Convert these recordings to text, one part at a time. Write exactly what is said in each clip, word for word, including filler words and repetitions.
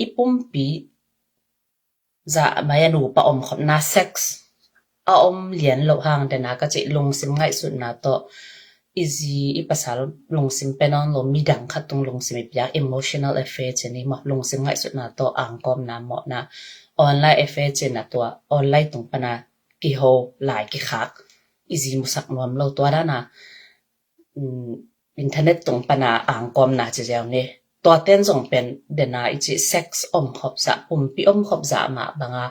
i pumpi zah mai a nupa omkhopna sex a om lian loh hang dena ka cih lungsim ngaihsutna tawh i zi i pasal lungsim pia nawn lo midang khat tung lungsim i piak emotional affair cih ni maw, lungsim ngaihsutna tawh angkawmna mawhna online affair cihna tua online tung pana kiho lai kikhak i zi musak nuam lo tua dana internet tung pana angkawmna ci ziau ni. Tua ten zong pen dena i ci sex omkhop zah pumpi omkhop zah mah banga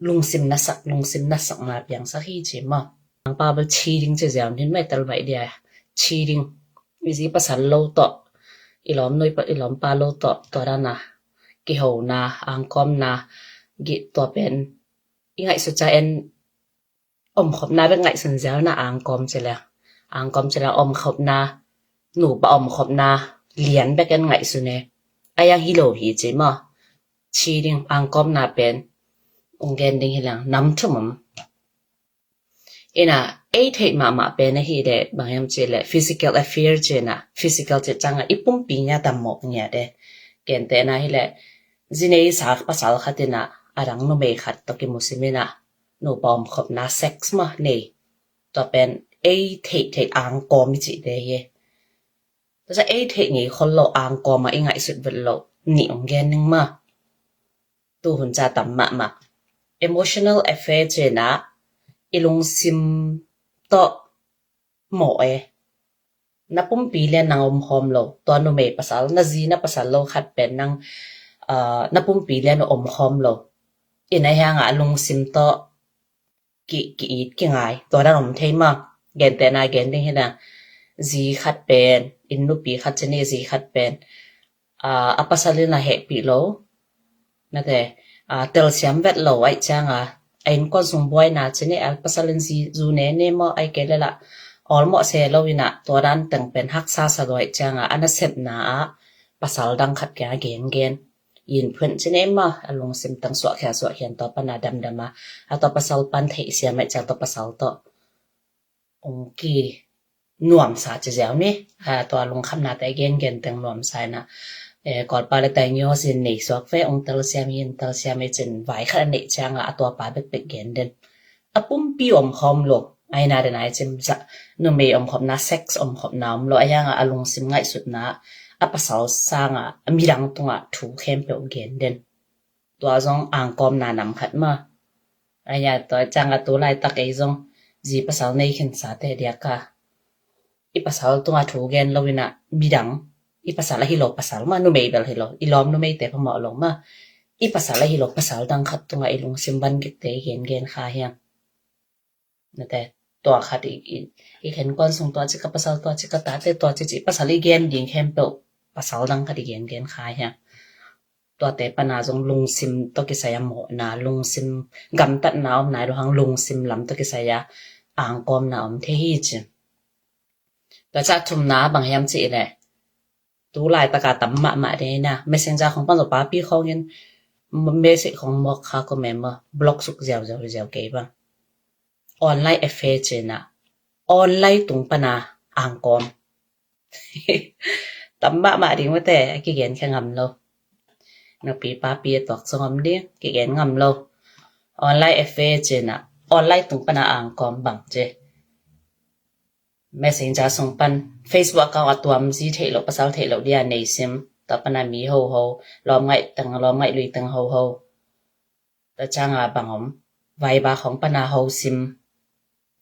lungsim nasak lungsim nasakna piangsak hi ci maw. Ang pa bel cheating ci ziau ni mai tal mai dia cheating i zi pasal lo tawh i lawm nui i lawm pa lo tawh tua dana kihona angkawmna gih tua pen i ngaihsut ca en omkhopna bek ngaihsun zelna angkawm ci le angkawm ci le omkhopna nupa omkhopna lian bek en ngaihsun e. A yang hi lo hi ci maw. Cheating angkawmna pen ung gen ding hi leng nam thum om. Ina ei theih mahmah pen ahi le bang hiam ci le physical affair cina physical ci canga i pumpi nia tam mawk nia de. Kentena hi le zinei sa pasal khat ina a dang numei khat tawh kimusim ina nupa omkhopna sex mah nei. Tua pen ei theih theih angkawm i cihte hi. Tua ca ei theih ngei khol lo angkawm a i ngaihsut vet lo nih ong gen ning mah. Tu hun ca tam mahmah. Emotional affair cina i lungsim tawh mawh e. Na pumpi lian nang omkhawm lo tua numei pasal na zi na pasal lo khat pen nang na pumpi lian omkhawm lo. Ina hianga a lungsim tawh ki ki it ki ngai tua dan om thei ma. Gentena gen ding hina zi khat pen in nupi khat cini zi khat pen a pasal in a hehpih lo nate telsiam vet lo aih cianga a innkuan sung buaina cini a pasal in zi zu ne ne maw ai kei lela awlmawh se lo ina tua dan teng pen haksa sa lo aih cianga a nasepna ah pasal dang khat kia gen gen yin phun cine ma a lungsim tang suah khia suah khian tua pana damdama a tua pasal pan theih siam aih ciang tua pasal tawh ong ki nuamsa ci ziau ni. Tua lungkhamnate gengen teng nuamsa ina Kawlpa le taingio sin nei suak ve ong telsiam hi in telsiam hi cin vai khat a neih cianga a tuapa bekbek gen den a pumpi omkhawm lo. Aina den ai cin zah numei omkhopna sex omkhopna om lo a hianga a lungsim ngaihsutna a pasal sanga a midang tunga thu khempeuh gen den. Tua zong angkawmna nam khat ma. Aia tua canga tu laitak ei zong zi pasal nei khinsate diaka i pasal tunga thu gen lo ina midang i pasal ahi lo pasal ma numei bel hi lo i lawm numeite phamawh lo ma i pasal ahi lo pasal dang khat tunga i lungsim van gitte i gen gen kha hiam. Nate tua khat i khen kuan sung tua cika pasal tua cika tate tua cici pasal i gen ding khempeuh pasal dang khat i gen gen kha hiam. Tuate pana zong lungsim tawh kisai a mawhna lungsim gamtatna om nai lo hang lungsim lam tawh kisai a angkawmna om thei hi ci. Tua ca thumna bang hiam cih leh tu laitaka tam mahmah dei na messenger khong pan zo papi khongin message khong mawk kha ko mema block suk ziau ziau ziau kei bang online affair cina online tung pana angkawm tam mahmah ding mate a kigen khe ngam lo. Nupi papi a tuak sung om ding kigen ngam lo. Online affair cina online tung pana angkawm bang ci. Messenger sung pan Facebook account a tuam zi theih lo pasal theih lo dia nei sim tua pana mi ho ho lawm ngaih teng lawm ngaih lui teng ho ho. Tua canga bang om Viber khong pana ho sim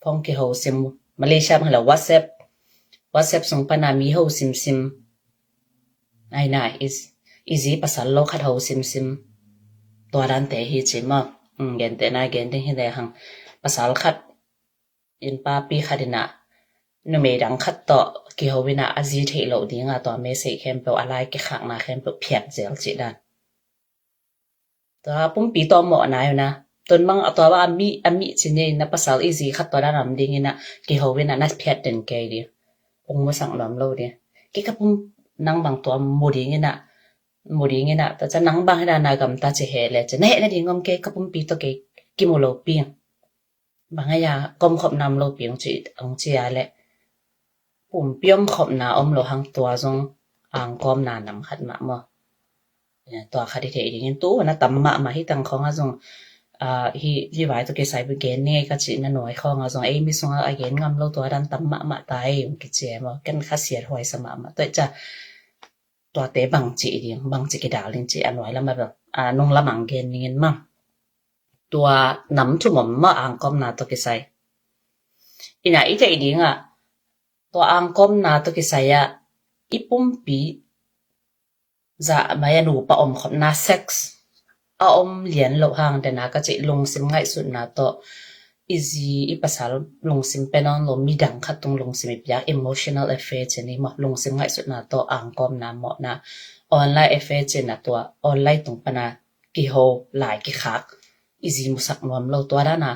phone kiho sim Malaysia bang hilo WhatsApp WhatsApp sung pana mi ho sim sim. Aina i zi pasal lo khat ho sim sim. Tua dante hi ci maw. Gentena gen ding hi le hang pasal khat in papi khat ina numei dang khat tawh kiho ina a zi theih loh dinga tua message khempeuh a lai kikhakna khempeuh phiat zel cih dan. Tua pumpi tawh mawh nai una tun mang a tua a mi a mi cine na pasal i zi khat tua dan am ding ina kiho ina na phiat den kei ding. Ung musak nuam lo ding. Kei ka pum nang bang tua mu ding ina mu ding ina tua ca nang bang ina na gamta ci he le ci na hehna ding om kei ka pumpi tawh kei kimu lo ping. Bang aia ka omkhopna om lopi ong ci a leh pumpi omkhopna om lo hang tua zong angkawmna nam khat mah maw. Tua khat i theih dingin tu na tam mahmah hi tang khawng a zong, hi vai tawh kisai bu gen ni ka cih na nuai khawng a zong ei mi sungah a gen ngam lo tua dan tam mahmah ta ei ung kici e maw. Ken khasiat huai sa mahmah tua i ca tuate bang cih ding, bang cih kidal ding cih a nuai lamah bel nung lamah gen dingin maw. Tua nam thum om maw angkawmna tawh kisai. Ina i theih dingah tua angkawmna tawh kisai ah i pumpi zah mai a nupa omkhopna sex a om lian loh hang dena ka cih lungsim ngaihsutna tawh i zi i pasal lungsim pia nawn lo midang khat tung lungsim i piak emotional affair cih ni maw lungsim ngaihsutna tawh angkawmna mawhna online affair cihna tua online tung pana kiho lai kikhak i zi musak nuam lo tua dana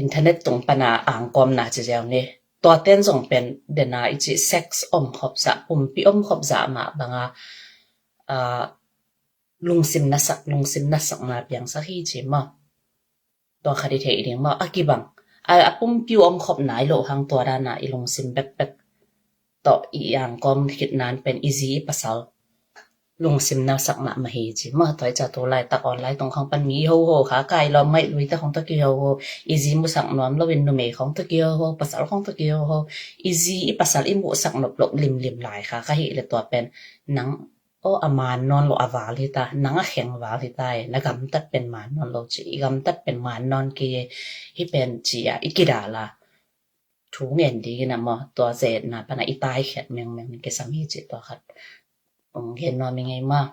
internet tung pana angkawmna ci ziau ni. Tua ten zong pen dena i cih sex omkhop zah pumpi omkhop zah mah banga lungsim nasak lungsim nasakna piangsak hi ci maw. Tua khat i theih ding maw a kibang a pumpi omkhop nai loh hang tua dana i lungsim bekbek tawh i angkawm khitnan pen i zi i pasal lungsim nasak mahmah hi ci maw. Tua i ca tu laitak online tung khawng pan mi hoho kha kai lawm ngaih lui ta khawng tawh kihoho i zi musak nuam loin numei khawng tawh kihoho pasal khawng tawh kihoho i zi i pasal i muhsak nop loh limlim lai kha ka hih le tua pen nang aw a maan nawn lo a val hi ta nang a kheng val hi ta e na gamtat pen maan nawn lo ci i gamtat pen maan nawn kei e hi pen ci a i kidal a thu ngen dingin a maw tua zetna pana i taikhiat mengmeng kisam hi ci tua khat gen nuam i ngei maw.